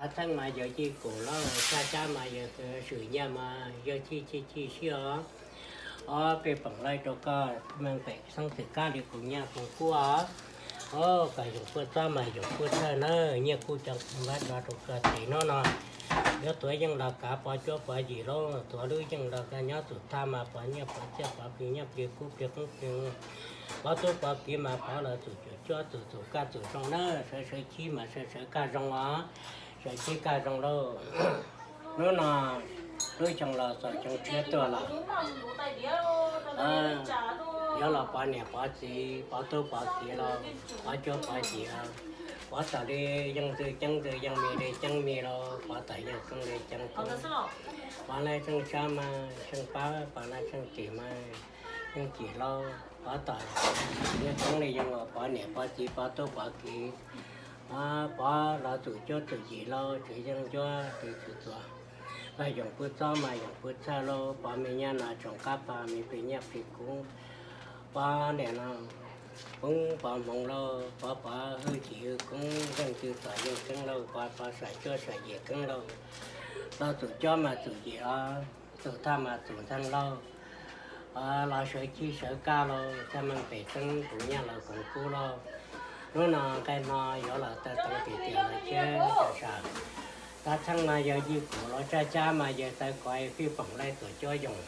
Tav txheej mas yawg Ci Kum los, tshaj cab mas yawg Swm Nyiaj mas yawg Ci Ci Ci Siab os. Ob peb poom laij rau koj, meej pem xeeb txwm kab li koom nyaj koom kub os. Os, koj yoog puab txob mas yoog puab txhawj nawb, nyiaj kub cov npab rov rau koj tes hnub no. Yuav tuav yeej los kav pov cuab pov yim lauj, tuav lub yeej los koj nyob txum thaj mas pov nyiaj pov txiaj pov plig nyiaj plig kub plig qoob plig, pov tub pov kiv mas pov los txum cuab txum txum kaj txum zoo nawb, sawv sawv chib mas sawv sawv kaj zoo os. Sawv chib kaj zoo lauj. Hnub no lub xyoo los txog xyoo tshiab tuaj lawm. Yuav los pov niam pov txiv pov tub pov kiv los, pov cuab pov yim los, pov tom li yeej ntxwg ceeb ntxwg, yeej mis li ceeb mis los, pov tom yeej koob li ceeb koob, pov laij tseej sab mas tseej pab, pov laij tseej tim mas yeej tim lauj, pov tom yeej koob li yeej los pov niam pov txiv pov tub pov kiv, pov los txum cuab txum yim lauj, tsev yeej ncuab tsev txum txuas. Koj yoog puab txob mas yoog puab txhawj lauj, pov me nyab no tsoom qab pog me plig nyiaj plig kub, pov niam no poob pov hmoov lauj, pov pov hwj chim hwj koob, yeej ntxwg tom yeej keeb lauj, pov pov sam cuab sam yim keeb lauj. Los txum cuab mas txum yim os, txum thaj mas txum ntxeeg lauj. Los sawv chib sawv kaj lauj, txaj meej pem xeeb koom nyaj los koom kub lauj. Hnub no nqaij hno yuav los taw tau tiag tiag los thiab, sam tav txheej mas yawg Ci Kum los, tshaj cab mas yawg Txawv Kov fij poom laij tuam cuab yoog.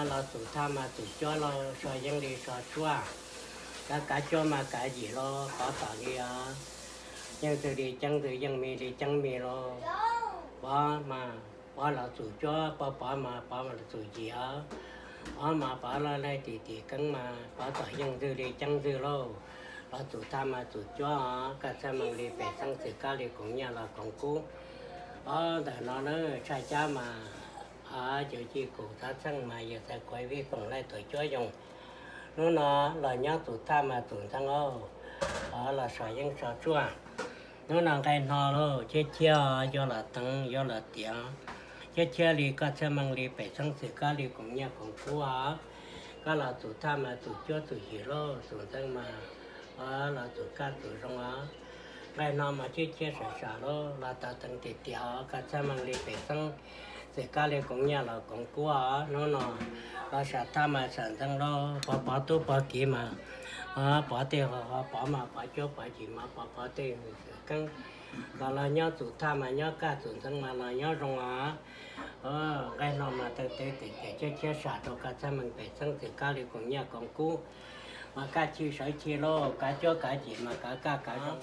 Los txum thaj mas txum cuab lauj, so yeeb li so tshuaj, kav kav cuab mas kav yim lauj, pov tom li os, yeej ntxwg li ceeb ntxwg, yeej mis li ceeb mis lauj. Pov mas pov los txum cuab, pov pov mas pov los txum yim os. Pov mas pov laij laij tim tim keeb mas pov tom yeej ntxwg li ceeb ntxwg lauj. Los txum thaj mas txum cuab os, koj txhaj meej li pem xeeb txwm kab li koom nyaj los koom kub. Os, ntawm no na tshaj cab mas yawg Ci Kum tav txheej mas yawg Txawv Kov fij poom laij tuam cuab yoog. Hnub no los nyob txum thaj mas txum ntxeeg lauj, los so yeeb so tshuaj. Hnub no nqaij hno lauj, chiab chiab yuav los teev yuav los tiav, chiab chiab li koj txhaj meej li pem xeeb txwm kab li koom nyaj koom kub os. Koj los txum thaj mas txum cuab txum yim lauj, txum ntxeeg mas los txum kaj txum zoo os. Nqaij hno mas chiab chiab sam sam lauj, los tav teev tiag tiag os, koj txhaj meej li pem xeeb txwm kab li koom nyaj los koom kub os. Hnub no los sam thaj mas sam ntxeeg lauj, pov pov tub pov kiv mas pov tej ho ho pov mas pov cuab pov yim mas pov pov tej keeb. Los los nyob txum thaj mas nyob kaj txum ntxeeg mas los nyob zoo os. Nqaij hno mas taw tev tim tiam chiab chiab sam rau koj txhaj meej pem xeeb txwm kab li koom nyaj koom kub. Mas kaj chim sawv chim lauj, kav cuab kav yim mas kav kaj kav zoo.